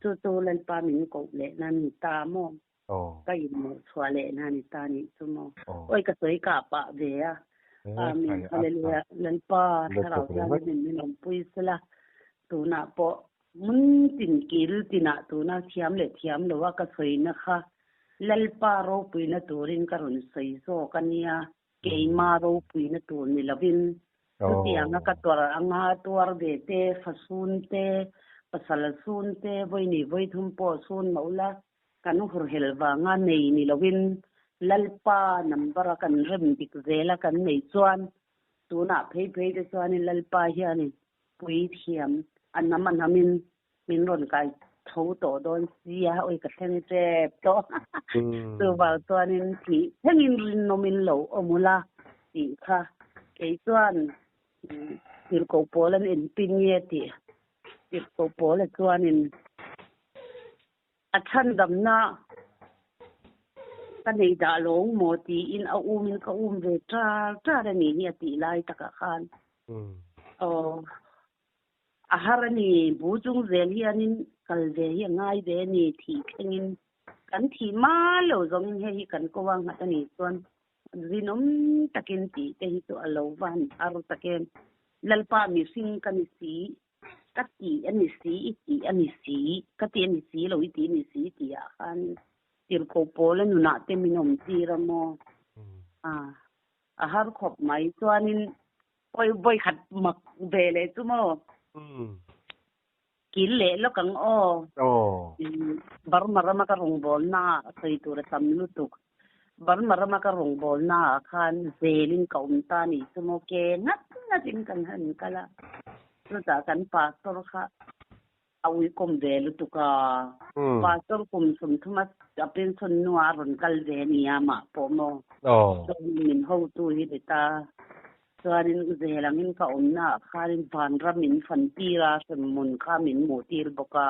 Chu chu Lalpa min koh lehna a ni ta maw? Ka inhmuh chhuah lehna a ni ta a nih chu maw? Awi ka sawi kah pah ve a. Amen. Hallelujah. Lalpa thlarau thianghlim min awmpui sela tunah pawh Hmun tin kil tinah tuna thiam leh thiam loa ka sawina kha Lalpa ropuina turin ka rawn sawi zawk a nia, keima ropuina tur ni lovin. Chutianga ka tuar anga tuar ve te, fa sun te, pasal sun te, vawi vawi thum pawh sun mah ula, kan hurhel vanga nei ni lovin Lalpa number a kan rem dik zela kan nei chuan tunah phei phei te chuanin Lalpa hianin Puithiam, a nam a namin min rawn kai tho tawh dawn sia, oi ka thleng tep tawh. Chuvang chuanin thih thlengin rinawmin lo awm ula tih kha kei chuan tirhkoh pawl an enpin nge tih tirhkoh pawla chuanin A chhandamna ka nei dah lo maw tiin a umin ka um ve tar tar a ni hi a tih lai takah khan aw a har a ni bu chung zel hianin kal ve hi a ngai ve a ni thih thlengin kan thih ma lo zawngin hei hi kan ko a nghat a nih chuan rinawm takin tih te hi chu a lo va han har tak em Lalpa mihring ka ni si. Ka ti a ni si, i ti a ni si, ka ti a ni si lo, i ti a ni si tih ah khan tirhkoh pawl a nunah te min awm tir a maw? A har khawp mai. Chuanin pawi vawi khat mak ve leh chu maw? Kil leh lawk ang aw. Burma rama ka rawngbawlna ah sawi tur a tam lutuk. Burma rama ka rawngbawlna ah khan zelin ka awm ta a nih chu maw ke ngat ngatin kan han kal a, chutah kan pastor kha a uikawm ve lutuk a, pastor kum 30 a pension hnuah a rawn kal ve a nia mah pawh maw, chuan min hotu hi ni ta, chuanin zel angin ka awmna ah khanin vanram min fan tir a, hremhmun kha min hmuh tir bawk a.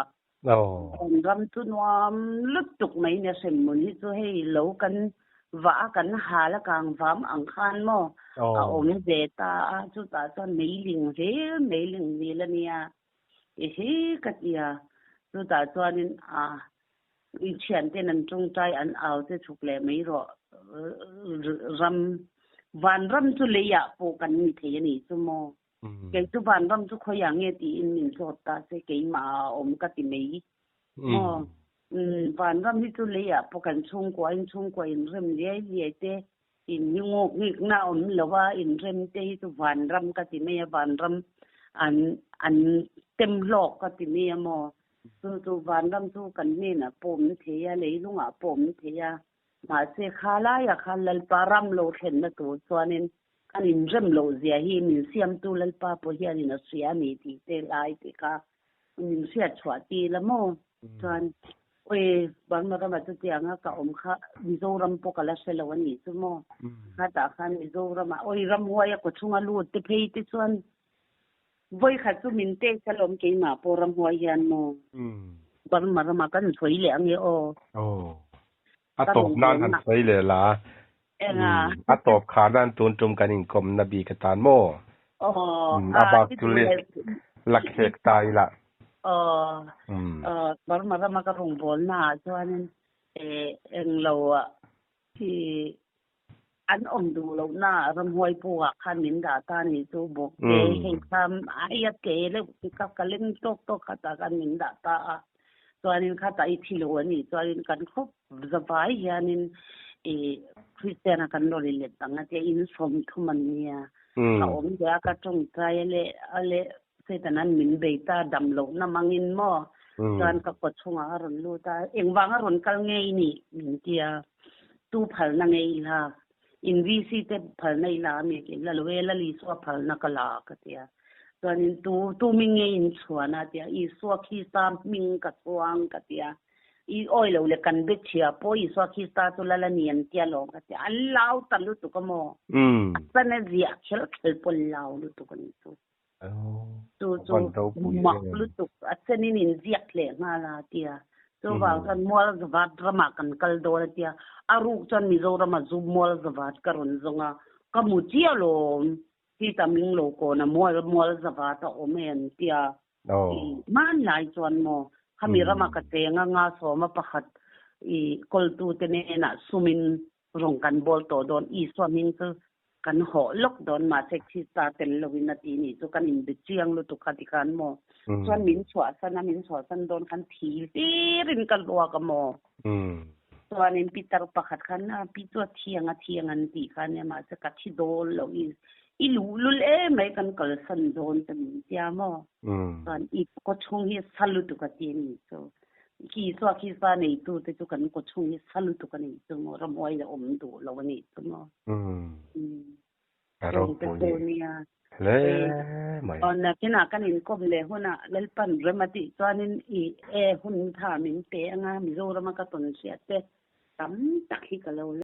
Kan ram chu nuam lutuk mai nia hremhmun hi chu hei lo kan vah a kan hal a kang vam ang khan maw a awm ve ta a chutah chuan meiling hlir meiling hmel a nia i hi ka ti a chutah chuanin a i thianten an tawngtai an au che chhuk leh mai rawh ram vanram chu leiah pawh kan ni thei a nih chu maw. Kei chu vanram chu khawiah nge tiin min zawt ta se keimah a awm ka ti mai. Maw? Vanram hi chu leiah pawh kan chhungkua in chhungkua inrem liai liai te in hi nguk ngikna awm lo a inrem te hi chu vanram ka ti mai a vanram an an tem hlawk ka ti mai a maw? Chu chu vanram chu kan hnenah pawh awm thei a leilungah pawh awm thei a Mahse, kha laiah khan Lalpa ram lo thlenna tur chuanin kan inrem loh zia hi min siamtu Lalpa pawh hianin a hria a ni tih te lai te kha min hriat chhuah tir la maw? Chuan, Awi, Burma ramah chutianga ka awm kha Mizoram pawh ka la hre lo a nih chu maw? Khatah khan Mizoramah awi ramhuai a kawchhunga lut te phei te chuan vawikhat chu min test alawm keimah pawh ramhuai hian maw? Burma ramah kan sawi leh ange aw. Aw. A tawp nan han sawi leh la. Enga. A tawp khar nan tun tum kan inkawmna bik atan maw? Aw. A bak chu le la khek ta ila. Aw. Burma rama ka rawngbawlna ah chuanin englo ah i an awm duh lohna ramhuai pukah khan min dah ta a nih chu bawk te hei kha aia ke deuh ka ka leng tawk tawk khatah khan min dah ta a chuanin khatah i thi lo a nih chuanin kan khawp zavai hianin i Kristiana kan rawn inlet ang a tia in 30 an nia ka awm leh a ka tawngtai a leh a leh Satan-a'n min bei ta dam lohna mangin maw chuan ka kaw chhungah a rawn lut a engvanga rawn kal ngei nih min tia. Tu phalna nge i la? In VC te phalna i la a mi tih la lo e, Lal Isua phalna ka la ka ti a. Chuanin tu tu hming nge in chhuan a ti a, Isua Krista hming ka chhuang ka ti a. I awi lo le kan be chhia pawh Isua Krista chu Lal a ni an tia lawm ka ti a. An lau ta lutuk a maw? A chan a ziah khel khel pawh an lau lutuk a nih chu. Chu chu mak lutuk a chenin in ziak hleh nghal a tia. Chuvang chuan Mualzavat ramah kan kal dawn a tia. A ruk chuan Mizorama zu Mualzavat ka rawn zawng a, ka mu chiah lawm. Hita ming lo kawn a Mual Mualzavat a awm e an tia. Hmanlai chuan maw khami rama ka cheng a nga sawma pakhat i kawltute hnenah sumin Rawng kan bawl tawh dawn, Isua hming chu kan hawh lawk dawn, mahse Krista tel loin a ti nih chu kan inbe chiang lutuk kha tikhan maw? Chuan min chhuahsan a, min chhuahsan dawn khan thi hlirin ka luak a maw? Chuanin Peter pakhat khan a pi chu a thiang a thiang an tih kha nia, mahse ka thi dawn loh i, i luhlul emai kan kalsan dawn che min tia maw? Chuan i kawchhung hi sa lutuk a ti a nih chu. Khi Isua Krista neitu te chu kan kaw chhung hi sa lutuk a nih chu maw, ramhuai la awm duh lo a nih chu maw. A ropui nia. Hle mai. Aw nakinah kan inkawm leh hunah Lalpan rem a tih chuanin i e hun tha min pe anga Mizorama ka tawn hriat te tam tak hi ka lo la.